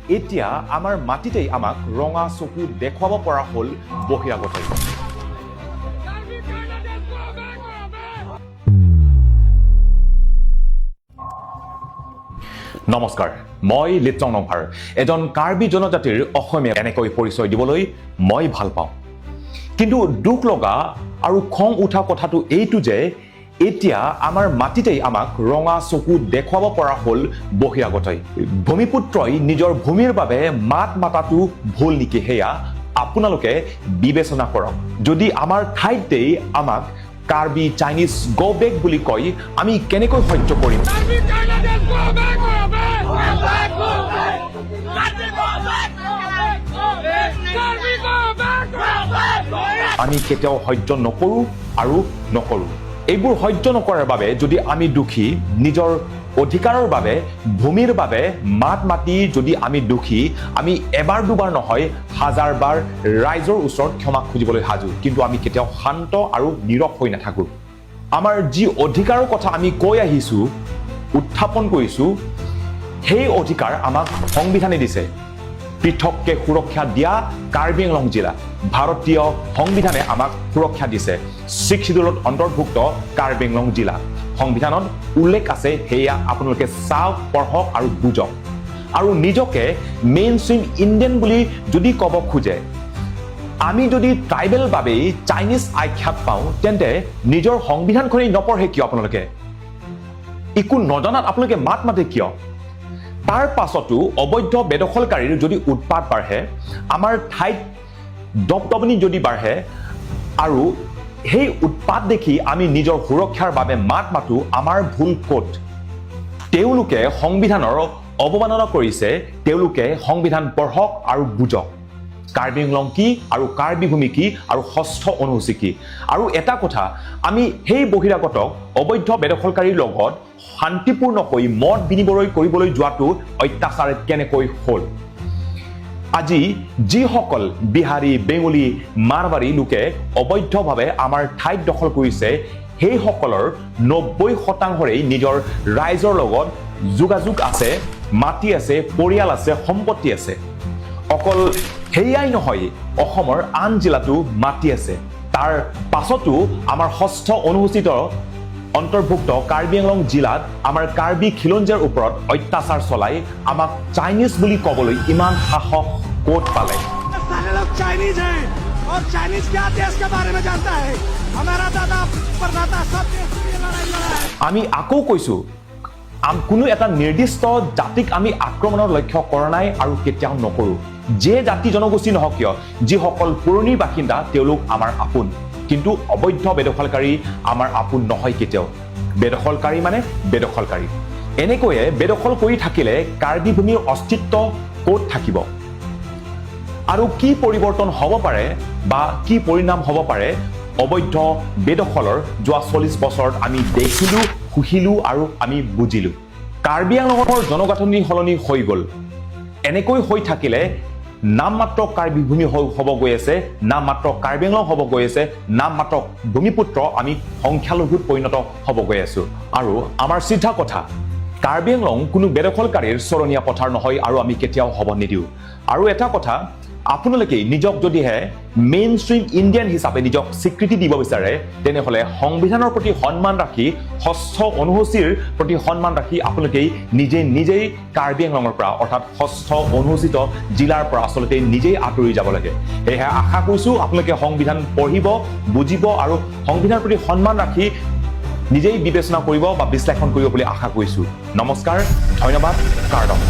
এতিয়া আমাৰ মাটিতেই আমাক ৰঙা চকু দেখুৱাব পৰা হ'ল বহিৰাগতই। Karbi Canada, go back, go back! নমস্কাৰ, মই লিপচং নংফাৰ, এজন কাৰ্বি জনজাতিৰ অসমীয়া। এনেকৈ পৰিচয় দিবলৈ মই ভাল পাওঁ। কিন্তু দুখ লগা আৰু খং উঠা কথাটো এইটো যে এতিয়া আমাৰ মাটিতেই আমাক ৰঙা চকু দেখুৱাব পৰা হ'ল বহিৰাগতই। ভূমিপুত্ৰই নিজৰ ভূমিৰ বাবে মাত মাতাটো ভুল নেকি, সেয়া আপোনালোকে বিবেচনা কৰক। যদি আমাৰ ঠাইতেই আমাক কাৰ্বি চাইনিজ গ' বেক বুলি কয়, আমি কেনেকৈ সহ্য কৰিম? Karbi Canada, go back, go back! Go back, go back! Karbi, go back! Go back, go back! Karbi, go back! Go back, go back! আমি কেতিয়াও সহ্য নকৰোঁ আৰু নকৰোঁ। এইবোৰ সহ্য নকৰাৰ বাবে যদি আমি দুখী, নিজৰ অধিকাৰৰ বাবে, ভূমিৰ বাবে মাত মাতি যদি আমি দুখী, আমি এবাৰ দুবাৰ নহয়, হাজাৰবাৰ ৰাইজৰ ওচৰত ক্ষমা খুজিবলৈ সাজু। কিন্তু আমি কেতিয়াও শান্ত আৰু নীৰৱ হৈ নাথাকোঁ। আমাৰ যি অধিকাৰৰ কথা আমি কৈ আহিছোঁ, উত্থাপন কৰিছোঁ, সেই অধিকাৰ আমাক সংবিধানে দিছে। পৃথককে সুৰক্ষা দিয়া কাৰ্বি আংলং জিলা, ভাৰতীয় সংবিধানে আমাক সুৰক্ষা দিছে। ছিক্স চিডিউলত অন্তৰ্ভুক্ত কাৰ্বি আংলং জিলা সংবিধানত উল্লেখ আছে। সেয়া আপোনালোকে চাওক, পঢ়ক আৰু বুজক। আৰু নিজকে মেইন ষ্ট্ৰীম ইণ্ডিয়ান বুলি যদি ক'ব খোজে, আমি যদি ট্ৰাইবেল বাবেই চাইনিজ আখ্যাত পাওঁ, তেন্তে নিজৰ সংবিধানখনেই নপঢ়ে কিয় আপোনালোকে? একো নজনাত আপোনালোকে মাত মাতে কিয়? তাৰ পাছতো অবৈধ বেদখলকাৰীৰ যদি উৎপাত বাঢ়ে, আমাৰ ঠাইত দপদপনি যদি বাঢ়ে আৰু সেই উৎপাত দেখি আমি নিজৰ সুৰক্ষাৰ বাবে মাত মাতো, আমাৰ ভুল ক'ত? তেওঁলোকে সংবিধানৰ অৱমাননা কৰিছে। তেওঁলোকে সংবিধান পঢ়ক আৰু বুজক, কাৰ্বি আংলং কি আৰু কাৰ্বি ভূমি কি আৰু ষষ্ঠ অনুসূচী কি। আৰু এটা কথা, আমি সেই বহিৰাগতক, অবৈধ বেদখলকাৰীৰ লগত শান্তিপূৰ্ণকৈ মত বিনিময় কৰিবলৈ যোৱাটো অত্যাচাৰ কেনেকৈ হ'ল? আজি যিসকল বিহাৰী, বেংগলী, মাৰৱাৰী লোকে অবৈধভাৱে আমাৰ ঠাইত দখল কৰিছে, সেইসকলৰ 90 শতাংশৰেই নিজৰ ৰাইজৰ লগত যোগাযোগ আছে, মাটি আছে, পৰিয়াল আছে, সম্পত্তি আছে। অকল সেয়াই নহয়, অসমৰ আন জিলাতো মাটি আছে। তাৰ পাছতো আমাৰ ষষ্ঠ অনুসূচিত অন্তৰ্ভুক্ত কাৰ্বি আংলং জিলাত আমাৰ কাৰ্বি খিলঞ্জীয়াৰ ওপৰত অত্যাচাৰ চলাই আমাক চাইনিজ বুলি ক'বলৈ ইমান সাহস ক'ত পালে? सारे लोग चाइनीज हैं और चाइनीज क्या देश के बारे में जानता है? हमारा दादा परदादा सब देश के लिए लड़ाई लड़ा है। আমি আকৌ কৈছোঁ, কোনো এটা নিৰ্দিষ্ট জাতিক আমি আক্ৰমণৰ লক্ষ্য কৰা নাই আৰু কেতিয়াও নকৰোঁ। যে জাতি জনগোষ্ঠী নহওক কিয়, যিসকল পুৰণি বাসিন্দা, তেওঁলোক আমাৰ আপোন। কিন্তু অবৈধ বেদখলকাৰী আমাৰ আপোন নহয় কেতিয়াও। বেদখলকাৰী মানে বেদখলকাৰী। এনেকৈয়ে বেদখল কৰি থাকিলে কাৰ্বি ভূমিৰ অস্তিত্ব ক'ত থাকিব আৰু কি পৰিৱৰ্তন হ'ব পাৰে বা কি পৰিণাম হ'ব পাৰে অবৈধ বেদখলৰ, যোৱা 40 বছৰত আমি দেখিলোঁ, শুহিলোঁ আৰু আমি বুজিলোঁ। কাৰ্বি আংলঙৰ জনগাঁথনি সলনি হৈ গ'ল। এনেকৈ হৈ থাকিলে নামমাত্ৰ কাৰ্বি ভূমি হ'ব গৈ আছে, নামমাত্ৰ কাৰ্বি আংলং হ'ব গৈ আছে, নামমাত্ৰ ভূমিপুত্ৰ আমি সংখ্যালঘুত পৰিণত হ'ব গৈ আছো। আৰু আমাৰ চিধা কথা, কাৰ্বি আংলং কোনো বেদখলকাৰীৰ চৰণীয়া পথাৰ নহয় আৰু আমি কেতিয়াও হ'ব নিদিওঁ। আৰু এটা কথা, আপোনালোকে নিজক যদিহে মেইন ষ্ট্ৰীম ইণ্ডিয়ান হিচাপে নিজক স্বীকৃতি দিব বিচাৰে, তেনেহ'লে সংবিধানৰ প্ৰতি সন্মান ৰাখি, ষষ্ঠ অনুসূচীৰ প্ৰতি সন্মান ৰাখি আপোনালোকে নিজে নিজেই কাৰ্বি আংলঙৰ পৰা, অৰ্থাৎ ষষ্ঠ অনুসূচিত জিলাৰ পৰা আচলতে নিজেই আঁতৰি যাব লাগে। সেয়েহে আশা কৰিছোঁ, আপোনালোকে সংবিধান পঢ়িব, বুজিব আৰু সংবিধানৰ প্ৰতি সন্মান ৰাখি নিজেই বিবেচনা কৰিব বা বিশ্লেষণ কৰিব বুলি আশা কৰিছোঁ। নমস্কাৰ, ধন্যবাদ। কাৰ্ডম।